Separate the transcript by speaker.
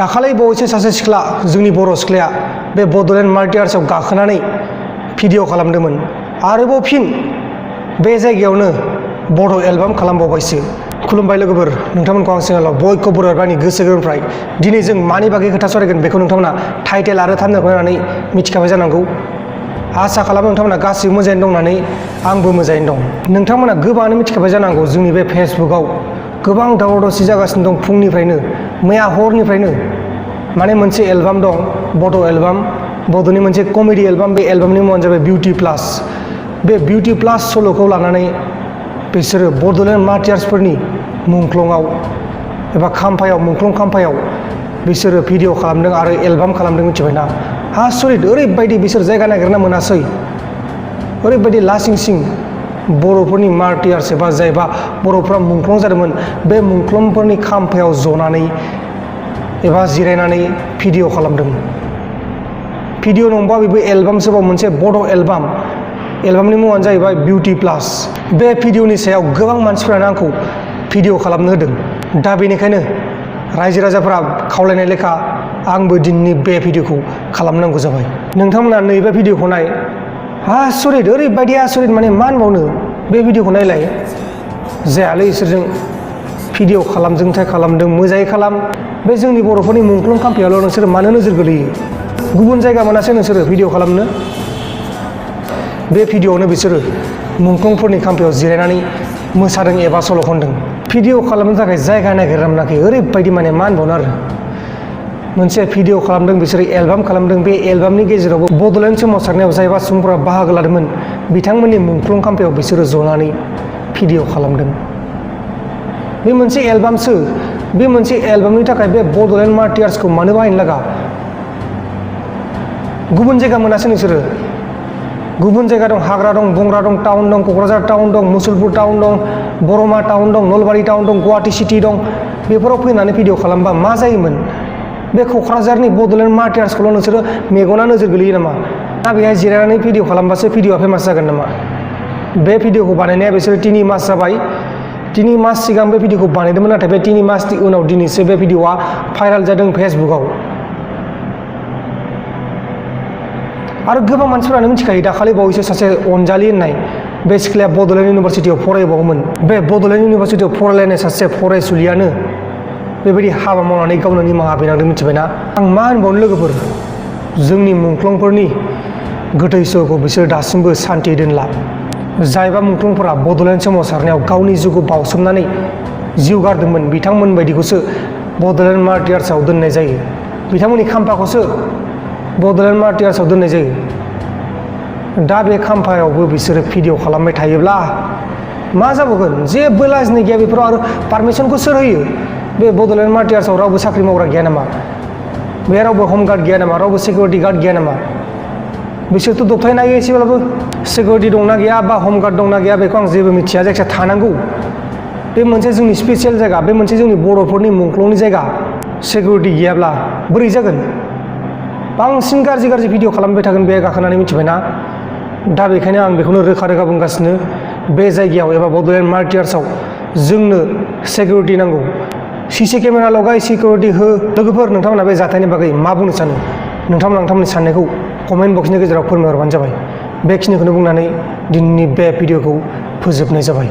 Speaker 1: दाखालै बावैसो सासे सिख्ला जोंनि बर' सिख्लाया बे बड'लेण्ड माल्टिआर्ट्सआव गाखोनानै भिडिअ खालामदोंमोन आरोबाव फिन बे जायगायावनो बड' एलबाम खालामबावबायसो। खुलुमबाय लोगोफोर, नोंथांमोनखौ आं चेनेलाव बयखौ बर' एलबामनि गोसो गोरबोनिफ्राय दिनै जों मानि बागै खोथा सावरायगोन बेखौ नोंथांमोना टाइटेल आरो थाम्बनेलखौ नायनानै मिथिखाबाय जानांगौ। आसा खालामो नोंथांमोना गासिबो मोजाङैनो दं होननानै आंबो मोजाङैनो दं। नोंथांमोना गोबाङानो मिथिखाबाय जानांगौ जोंनि बे फेसबुकआव गोबां दावराव दावसि जागासिनो दं फुंनिफ्रायनो, मैया हरनिफ्रायनो। माने मोनसे एलबाम दं बड' एलबाम, बड'नि मोनसे कमेडि एलबाम, बे एलबामनि मुङानो जाबाय बिउटि प्लास। बे बिउटि प्लास सल'खौ लानानै बिसोरो बड'लेण्ड माल्टिआर्ट्सफोरनि मुंख्लंआव एबा खाम्फायाव, मुंख्लं खाम्फायाव बिसोरो भिडिअ खालामदों आरो एलबाम खालामदों। मिथिबायना? आसरित, ओरैबायदि बिसोर जायगा नागिरना मोनासै, ओरैबायदि लासिंसिं बर'फोरनि माल्टिआर्ट्स एबा जायबा बर'फ्रा मुंख्लं जादोंमोन बे मुंख्लंफोरनि खाम्फायाव जनानै एबा जिरायनानै भिडिअ खालामदों। भिडिअ नंबा बेबो एलबामसोबाव, मोनसे बड' एलबाम। एलबामनि मुङानो जाहैबाय बिउटि प्लास। बे भिडिअनि सायाव गोबां मानसिफोरानो आंखौ भिडिअ खालामनो होदों। दा बेनिखायनो रायजो राजाफोरा खावलायनाय लेखा आंबो दिनैनि बे भिडिअखौ खालामनांगौ जाबाय। नोंथांमोना नैबे भिडिअखौ नाय। आसरित, ओरैबायदि आसरित, माने मा होनबावनो। बे भिडिअखौ नायलाय। जायालै इसोरजों भिडिअ खालामजोंथाय खालामदों, मोजाङै खालाम। बे जोंनि बर'फोरनि मुंख्लं खाम्फायावल' नोंसोर मानो नोजोर गोलैयो? गुबुन जायगा मोनासै नोंसोरो भिडिअ खालामनो? बे भिडिअआवनो बिसोरो मुंख्लंफोरनि खाम्फायाव जिरायनानै मोसादों एबा सल' खनदों। भिडिअ खालामनो थाखाय जायगा नागिरना मोनाखै, ओरैबायदि माने मा होनबावनो आरो। मोनसे भिडिअ खालामदों बिसोरो, एलबाम खालामदों। बे एलबामनि गेजेरावबो बड'लेण्ड सोमावसारनायाव जायबा सुबुंफोरा बाहागो लादोंमोन बिथांमोननि मुंख्लं खाम्फायाव बिसोरो जनानै भिडिअ खालामदों। बे मोनसे एलबामसो। बे मोनसे एलबामनि थाखाय बे बड'लेण्ड माल्टिआर्ट्सखौ मानो बाहायनो लागा? गुबुन जायगा मोनासै नोंसोरो? गुबुन जायगा दं, हाग्रा दं, बंग्रा दं, टाउन दं, क'क्राझार टाउन दं, मुसलपुर टाउन दं, बरमा टाउन दं, नलबारि टाउन दं, गुवाहाटि सिटि दं। बेफोराव फैनानै भिडिअ खालामबा मा जायोमोन? बे क'क्राझारनि बड'लेण्ड माल्टिआर्ट्सखौल' नोंसोरो मेगना नोजोर गोलैयो नामा? ना बेहाय जिरायनानै भिडिअ खालामबासो भिडिअआ फेमास जागोन नामा? बे भिडिअखौ बानायनाया बिसोरो 3 मास जाबाय। 3 मास सिगां बे भिडिअखौ बानायदोंमोन, नाथाय बे 3 मासनि उनाव दिनैसो बे भिडिअआ भाइरेल जादों फेसबुकआव। आरो गोबां मानसिफोरानो मिथिखायो, दाखालि बावैसो सासे अनजालि होननाय बे सिख्लाया बड'लेण्ड इउनिभारसिटियाव फरायबावोमोन। बे बड'लेण्ड इउनिभारसिटियाव फरायलायनाय सासे फरायसुलियानो बेबायदि हाबा मावनानै गावनो निमाहा बिनांदों। मिथिबायना? आं मा होनबावनो लोगोफोर, जोंनि मुंख्लंफोरनि गोथै सहखौ बिसोर दासिमबो सान्थियै दोनला। जायबा मुंख्लंफोरा बड'लेण्ड सोमावसारनायाव गावनि जिउखौ बावसोमनानै जिउ गारदोंमोन बिथांमोन बायदिखौसो बड'लेण्ड माल्टिआर्ट्सआव दोननाय जायो। बिथांमोननि खाम्फाखौसो बड'लेण्ड माल्टिआर्ट्सआव दोननाय जायो। दा बे खाम्फायावबो बिसोरो भिडिअ खालामबाय थायोब्ला मा जाबावगोन? जेबो लाजिनाय गैया बेफोराव। आरो पारमिसनखौ सोर होयो? बे बड'लेण्ड माल्टिआर्ट्सआव रावबो साख्रि मावग्रा गैया नामा? बे रावबो हमगार्ड गैया नामा? रावबो सिकिउरिटि गार्ड गैया नामा? बिसोरथ' दबथायनो हायो एसेब्लाबो। सिकिउरिटि दंना गैया बा हमगार्ड दंना गैया बेखौ आं जेबो मिथिया, जायखिया थानांगौ। बे मोनसे जोंनि स्पेसियेल जायगा, बे मोनसे जोंनि बर'फोरनि मुंख्लंनि जायगा। सिकिउरिटि गैयाब्ला बोरै जागोन? बांसिन गाज्रि गाज्रि भिडिअ खालामबाय थागोन बे गाखोनानै। मिथिबायना? दा बेखायनो आं बेखौनो रोखा रोखा बुंगासिनो, बे जायगायाव एबा बड'लेण्ड माल्टिआर्ट्सआव जोंनो सिकिउरिटि नांगौ। CC केमेरा लगाय, सिकिउरिटि हो। लोगोफोर, नोंथांमोना बे जाथायनि बागै मा बुंनो सानो? नोंथांमोननि साननायखौ कमेन्ट बक्सनि गेजेराव फोरमायहरबानो जाबाय। बेखिनिखौनो बुंनानै दिनैनि बे भिडिअखौ फोजोबनाय जाबाय।